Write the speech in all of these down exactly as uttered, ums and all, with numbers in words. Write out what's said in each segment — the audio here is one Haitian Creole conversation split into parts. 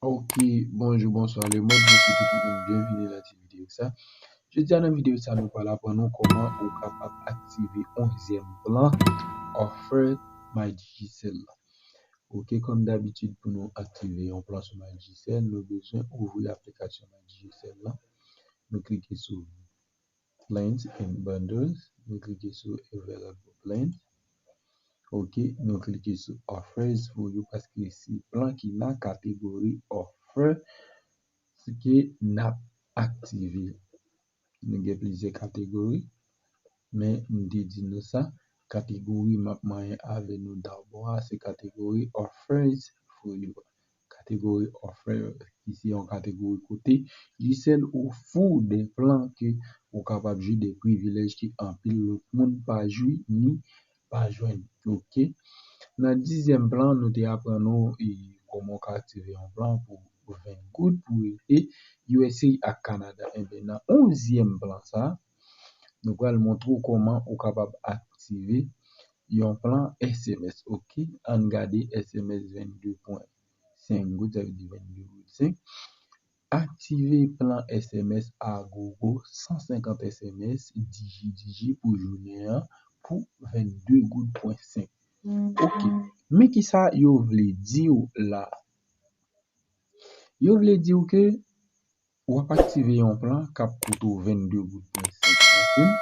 Ok, bonjou, bonswa lemond, mwen swete tout moun byenvini nan ti videyo sa. Jodi a nan videyo sa nou pral aprann nou kòman ou kapab aktive onzyèm plan offer MyDigicel la. Ok, kòm dabitid pou nou aktive yon plan sou MyDigicel, nou bezwen ouvri aplikasyon MyDigicel la. Nou klike sou Plans and Bundles, nou klike sou Available Plans. Ok, nou klike sou Offers for you paske se plan ki nan kategori offer ke n ap aktive. Nou gen plizyè kategori, men m te di nou sa, kategori m ap manyen avè nou dabò a, se kategori Offers for you. Kategori offer ki se yon kategori kote Digicel ofri w de plan ke ou kapab jwi, de privilèj ke anpil lòt moun pa jwi ni pa jwenn. Ok. Nan dizyèm plan, nou te aprann nou e, kòman w ka aktive yon plan pou ven goud pou rete U S A ak Kanada. Enben, nan onzyèm plan sa, nou pral montre w kòman ou kapab aktive yon plan S M S. Ok, ann gade S M S vennde pwen senk goud, sa vle di vennde goud senk. Aktive plan S M S a gogo, san senkant S M S, digi digi pou jounen an, pou vennde goud pwen senk. Ok, men kisa yo vle di w la? Yo vle di w ke w ap aktive yon plan k ap koute w vennde goud pwen senk santim.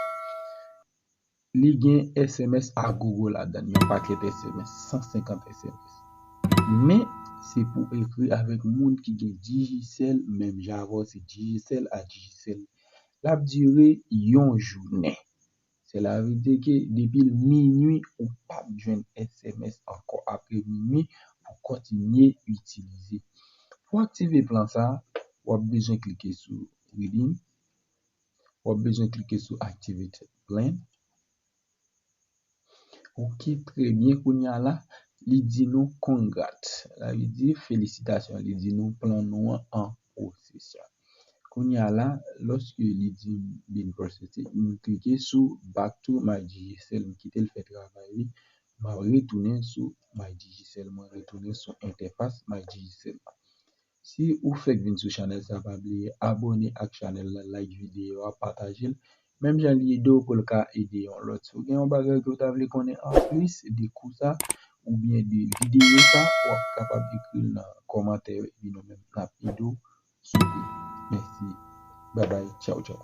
Li gen S M S a gogo ladan l, yon pakèt S M S, san senkant S M S. Men, se pou ekri avèk moun ki gen Digicel, menm jan avè w, se Digicel a Digicel. L ap dire yon jounen. Sèla vle di ke depi l minui, ou p ap jwenn S M S ankò apre minui pou kontinye itilize. Pou aktive plan sa, w ap bezwen klike sou Redeem. W ap bezwen klike sou Activate Plan. Ok, trè byen. Kounye a la, li di nou congrats. Sa vle di felisitasyon. Li di nou plan nou an an pwosesion. Kounye a la, lòske li di been processed, m klike sou Back to MyDigicel, m kite l fè travay li. M ap retounen sou MyDigicel, mwen retounen sou entèfas MyDigicel la. Si ou fèk vin sou chanèl sa, pa bliye abòne ak chanèl la, like videyo a, pataje l. Menm jan li ede w pou l ka ede yon lòt. Si w gen yon bagay ke w ta vle konnen anplis de kou sa oubyen de videyo sa, w ap kapab ekri l nan kòmantè epi nou menm n ap ede w sou li. Mèsi. Babay. Tchaw, tchaw.